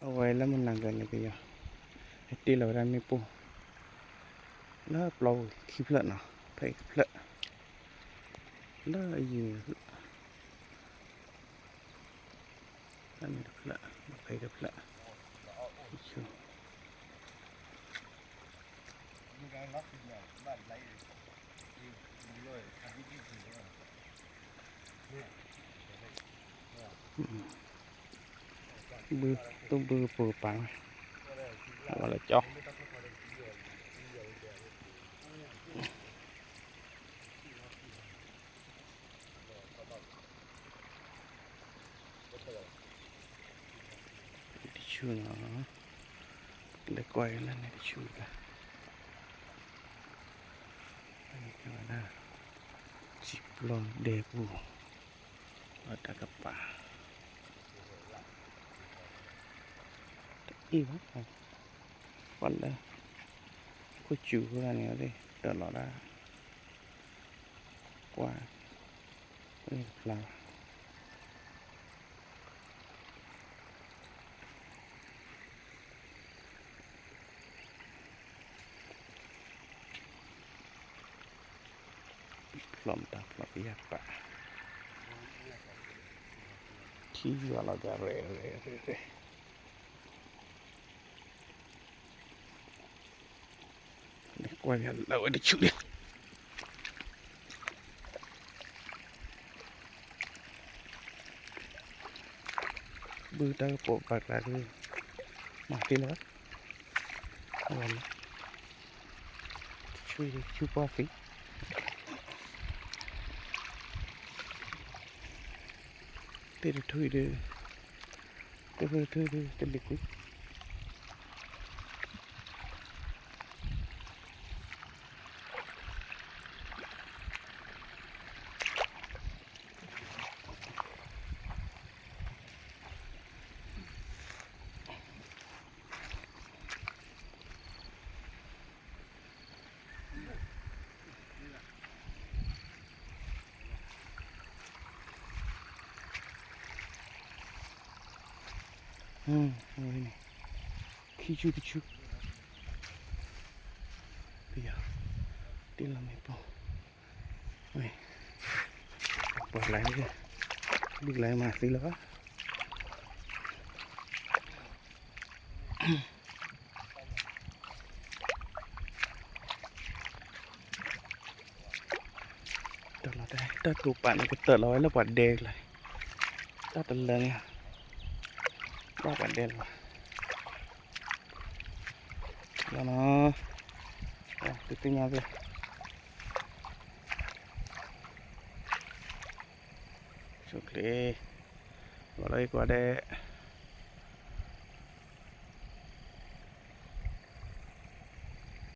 အဝဲလၢမနၤကန့ၣ်ပယီၤ ဟဲတ့ၢ်လီၤဝဲဒၣ်မ့ၣ်ပိၢ် လၢပျီပူၤခံဖျၢၣ်နီၤ, ဖဲအံၤတဖျၢၣ် လၢအယံၤန့ၣ်တဖျၢၣ်, ဖဲအံၤတဖျၢၣ်, ဘု တူၢ်ဘုကပူၤကပၤ, အဝဲလၢကၠီ တဆူနီၤ, လဲၤကွၢ်က့ၤလၢန့ၣ်တဆူတၢ်, ဝဲဒၣ် စံာ်ပျီဒဲပူၤ, အတၢ်ကပၤ တအ့ၣ်ဘၣ်, ကွၢ်လၢ ခိၣ်စူၤဖိတၢ်န့ၣ် တၢၢ်လီၤဒၣ်, ကွၢ် တဖျါဘၣ်. ဖျီၣ်မတၤဖျီၣ်ကယၢ်ပာ်, ထံယွၤလီၤကရဲၣ်ရဲၣ်ရဲၣ်ရဲၣ်, ကွၢ်လၢဝဲတဆူၣ်လံ, ဘုတၢ်ကပိာ်ပာ်ကျါဒ် မၤသ့လၢၤဘၣ်, အဝဲန့ၣ် တဆူၣ်ပှၢ်ဖံး, သ့ၣ်တထူၣ်အံၤဒီး, သ့ၣ်တထူၣ်အံၤဒီးတလံၤကွံာ် ခံဆူတဆူ, ပယီၤ တ့ၢ်လီၤမ့ၣ်ပိၢ်, ပှၤလၢ ဘုကလၢမၤသ့လၢၤဘၣ်. တၢ်လီၤတၢ်တိာ်ပာ်န့ၣ် ကတၢၢ်လီၤဝဲလၢပှၤဒဲလီၤ, တၢ်တလၢန့ၣ် ဘၣ်ပှၤဒဲလီၤ, လီၤနီၤ, သုသ့ၣ်ညါသ့ၣ် ဆိၣ်ချ့, လီၤလၢယကွၢ်ဒဲး